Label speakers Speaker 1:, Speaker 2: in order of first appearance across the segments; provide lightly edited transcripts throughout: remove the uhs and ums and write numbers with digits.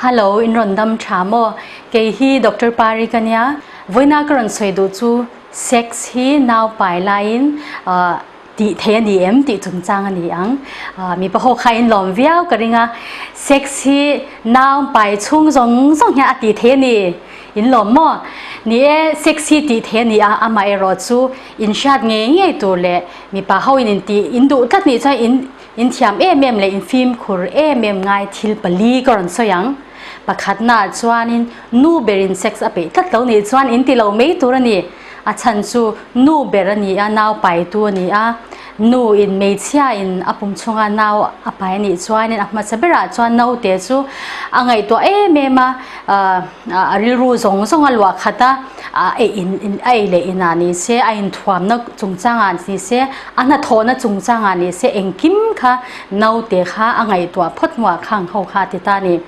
Speaker 1: Hello, in rawn dam tha maw? Kei hi Doctor Pari ka nia. Vawiina ka rawn sawi duh chu sex hi nau pai laiin tih thei a ni em tih chungchang a ni ang. Mipa ho kha in lawm viau ka ring a, sex hi nau pai chhung zawng zawng hian a tih thei a ni. In lawm maw? Ni e, sex hi tih thei a ni a, amaherawh chu in hriat ngei ngei tur leh mipa ho in intih in duh tlat nih chuan in in thiam em em leh in fimkhur em em ngai thil pali ka rawn sawi ang. Pakhatnaah chuanin nu berin sex a peih tlat lo nih chuan in ti lo mai tur a ni. A chhan chu nu ber a ni a, nau paitu a ni a. Nu in hmeichhia in a pum chhunga nau a pai a nih chuanin a hmasa berah chuan naute chu a ngaihtuah em em a, a rilru zawng zawng a luah khat a, a ei in a ei leh inah ni se, a inthuamna chungchangah ni se, a hnathawhna chungchangah ni se engkim kha naute kha a ngaihtuah phawt hnuah khang ho kha a ti ta a ni.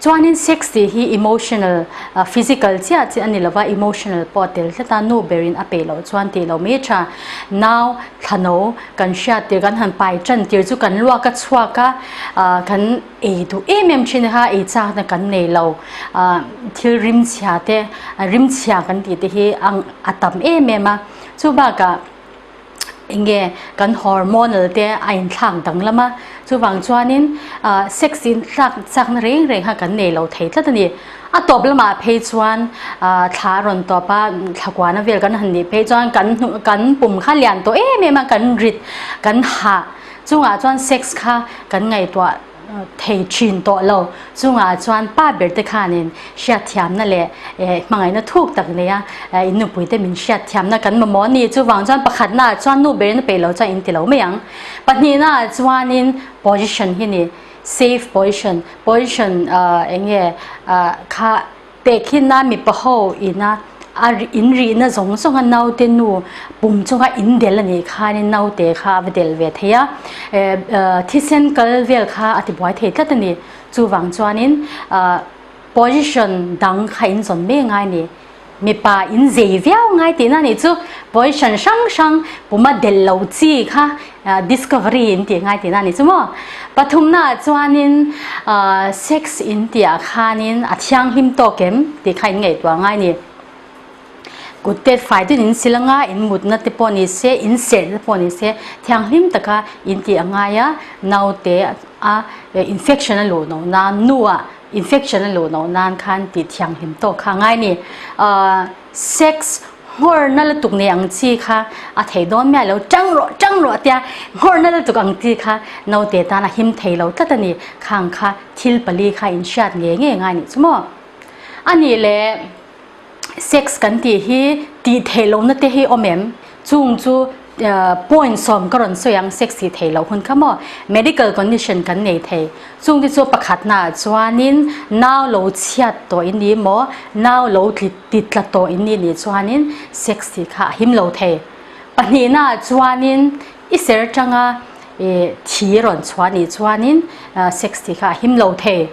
Speaker 1: Chuanin sex tih hi emotional, physical chiah chiah a ni lova, emotional pawh a tel tlat a, nu berin a peih loh chuan tih loh mai tha. Nau thlano kan hriat tir, kan han pai tan tir chu kan luak a chhuak a, kan ei duh em em thin kha ei chakna kan nei lo. Thil rimchhia te, rimchhia kan tih te hi a tam em em a, chubakah enge kan hormonal te a inthlak danglam a, chuvang chuanin sex inthlak chakna reng reng kha kan nei lo thei tlat a ni. A tawp lamah phei chuan thla a rawn tawp a, thla kuana vel kan han nih phei chuan kan hnu kan pum kha lian tawh em em a, kan rit kan hah chungah chuan sex kha kan ngaihtuah thei thin tawh lo. Chungah chuan pa ber te khanin hriatthiamna leh hmangaihna thuk tak nei a, in nupui te min hriatthiamna kan mamawh a ni. Chuvang chuan pakhatnaah chuan nu berin a peih loh chuan in ti lo mai ang. Pahnihnaah chuanin position hi ni, safe position, position eng nge kha Tehkhinna mipa ho ina a in rihna zawng zawnga naute nu pum chunga in del a nih khanin naute kha a va del ve thei a, thisen kal vel kha a tibuai thei tlat a ni. Chuvang chuanin position dang kha in zawn mek ngai a ni. Mipa in zei viau ngai tihna a nih chu position hrang hrang puma del lo chi kha Discovery in tih ngai tihna a ni chu maw? Pathumnaah chuanin sex in tihah khanin a thianghlim tawk em tih kha in ngaihtuah ngai a ni. Kut te fai deuhin in sil anga, in mutna te pawh ni se, in serhna te pawh ni se, thianghlim taka in tih a ngai a, naute a infection a luh loh nan, nuah infection a luh loh nan khan tih thianghlim tawk kha a ngai a ni. Sex nghawrna lutuk nei ang chi kha a thei dawn miah lo, tang rawh tang rawh tia nghawrna lutuk ang chi kha naute tan a him thei lo tlat a ni. Khang kha thil pali kha in hriat ngei ngei ngai nih chu maw? A nih leh sex kan tih hi tih theih lohna te hi awm em? Chung chu point sawm ka rawn sawi ang sex tih theih loh hun kha maw? Medical condition kan nei thei. Chungte chu pakhatna ah chuanin nau lo chhiat tawh in ni maw, nau lo ti tla tawh in ni nih chuanin sex tih kha a him lo thei. Pahnihna ah chuanin i ser tanga thi rawn chhuah nih chuanin sex tih kha a him lo thei.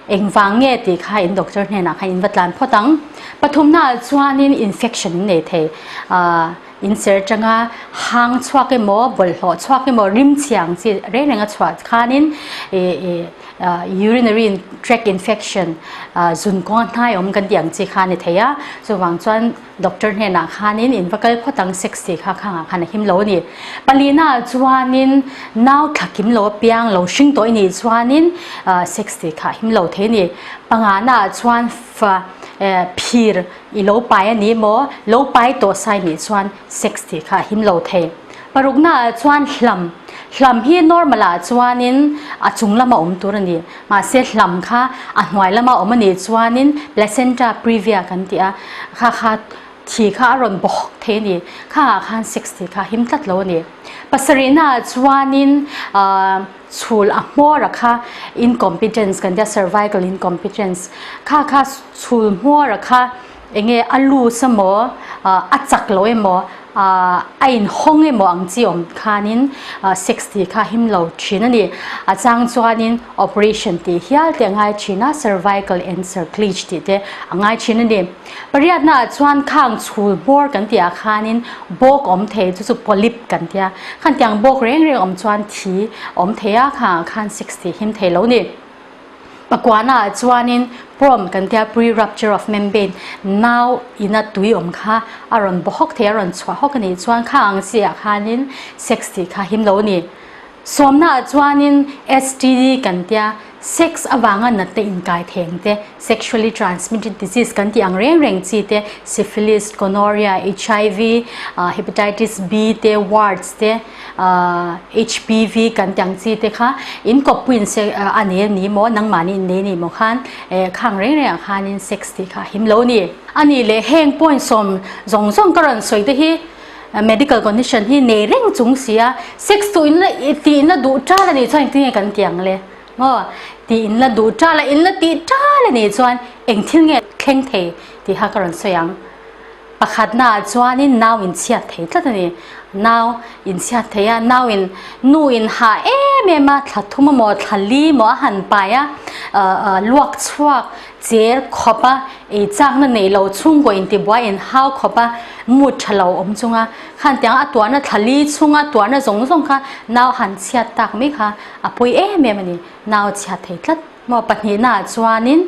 Speaker 1: Engvang nge tih kha in doctor hnenah khan in va tlan phawt ang. Pathumna ah chuanin infection in nei thei. In ser tanga hang chhuak emaw, bawlhhlawh chhuak emaw, rim chhiang chi reng reng a chhuah khanin urinary tract infection zun kawnga hnai awm kan tih ang chi kha a ni thei a. Chuvang chuan doctor hnenah khanin in va kal phawt ang sex tih kha khangah khan a him lo a ni. Palina ah chuanin nau thla kim lo apiang lo hring tawh i nih chuanin sex tih kha a him lo thei a ni. Pangana ah chuan fa phir i lo pai a ni maw, lo pai tawh sai nih chuan sex tih kha a him lo thei. Parukna ah chuan hlam, hlam hi normal ah chuanin a chung lama awm tur a ni. Mahse hlam kha a hnuai lama awm a nih chuanin placenta previa kan tih a, kha kha thi kha a rawn bawk thei a ni. Khangah khan sex tih kha a him tlat lo a ni. Pasarihna ah chuanin ah chhul a hmawr a kha incompetence kan tia cervical incompetence kha kha chhul hmawr a kha Enge a loose emaw, a chak lo emaw, a inhawng emaw ang chi awm khanin sex tih kha him lo thin a ni. A chang chuanin operation tih hial te a ngai thin a, cervical and cerclage tih te a ngai thin a ni. Pariatna ah chuan khang chhul hmawr kan tih ah khanin bawk awm thei chu chu polyp kan tia. Khan tiang bawk reng reng awm chuan thi awm thei a, khangah khan sex tih him thei lo ni. Pakuana ah chuanin PROM kan tia pre-rupture of membrane nau ina tui awm kha a rawn baw hawk thei a rawn chhuah hawk a nih chuan kha ang chi ah khanin sex tih kha him lo a ni. Sawmna ah chuanin STD kan tia sex avanga natna inkai theng te sexually transmitted disease kan tih ang reng reng chi te syphilis, gonorrhea, HIV, hepatitis B te, warts te, HPV kan tih ang chi te kha in kawppuiin se a nei a ni maw nangmahni in nei a ni maw khan khang reng rengah khanin sex tih kha a him lo a ni. A nih leh heng point sawm zawng zawng ka rawn sawi te hi medical condition hi nei reng chung si a sex chu in la tih in la duh tal a nih chuan engtin nge kan tih ang le maw tih in la duh tal a in la tih tal a nih chuan eng thil nge thleng thei tih kha ka rawn sawi ang. Pakhatnaah chuanin nau inchhiat thei tlat a ni. Nau inchhiat thei a, nau in nu in hah em em a, thla thum emaw thla li emaw a han pai a, luak chhuak cher khawp a, ei chakna nei lo chhungkaw intibuai in hau khawp a, mood tha lo awm chunga khan tiang a tuarna thla li chhunga tuarna zawng zawng kha nau han chhiat tak mai kha a pawi em em a ni. Nau a chhiat thei tlat maw? Pahnihnaah chuanin.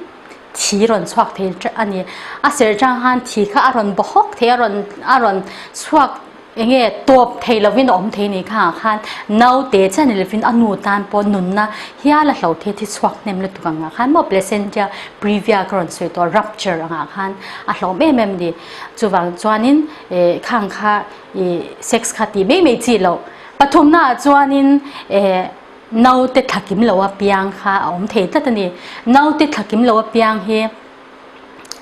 Speaker 1: Thi rawn chhuak thei a ni. A ser chang khan thi kha a rawn bawhawk thei a, rawn a rawn chhuak eng nge tawp thei lovin a awm thei ni kha ah khan naute chiah ni lovin a nu tan pawh nunna hial a hlo thei thi chhuak hnem lutuk ang ah khan maw placenta previa ka rawn sawi tawh rupture ang ah khan a hlawm em em a ni. Chuvang chuanin eh khang kha ih sex kha tih mai mai chi loh. Pathumna ah chuanin eh. Naute thla kim lo apiang kha a awm thei tlat a ni. Naute thla kim lo apiang hi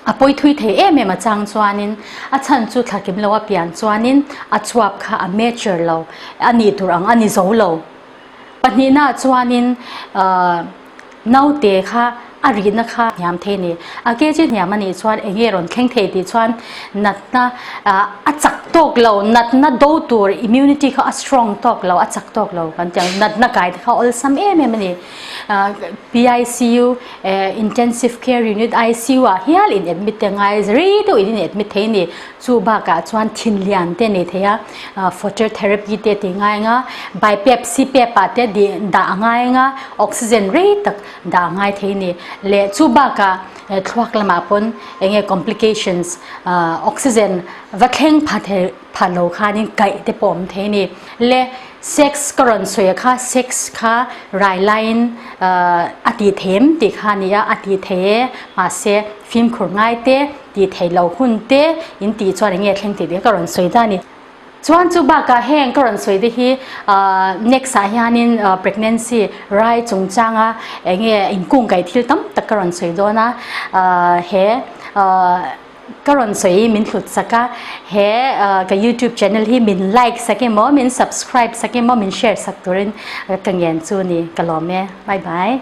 Speaker 1: a pawi thui thei em em a chang chuanin a chhan chu thla kim lo apiang chuanin a chuap kha a mature lo a nih tur ang a ni zo lo. Pahnihnaah chuanin ahh. Naute kha a rihna kha hniam thei a ni. A kg hniam a nih chuan eng nge rawn thleng thei tih chuan natna a chak tawk lo, natna do tur immunity kha a strong tawk lo, a chak tawk lo kan ti ang. Natna kai te kha awlsam em em a ni. PICU, Intensive Care Unit, ICU ah hial in admit te ngai rei deuh in in admit thei a ni. Chu bakah chuan thin lian te nei thei a, phototherapy te tih ngai anga, bypap, cpap ah te dah a ngai anga, oxygen rei tak dah a ngai thei a ni. Leh chu bakah thluak lamah pawn eng nge complications oxygen va thleng pha thei pha lo khanin kaih te pawh awm thei a ni. Le sex ka rawn sawi a kha sex kha rai laiin a tih thei em tih kha a ni a, a tih thei e mahse fimkhur ngai te tih theih loh hun te in tih chuan eng nge thleng tih te ka rawn sawi ta a ni. Chuan chu bakah heng ka rawn sawi te hi next ah hianin pregnancy rai chungchanga eng nge inkungkaih thil tam tak ka rawn sawi dawn a he ka rawn sawi min hlut sak a he ka youtube channel hi min like sak emaw min subscribe sak emaw min share sak turin ka ngen chu ni ka lawm e bye bye.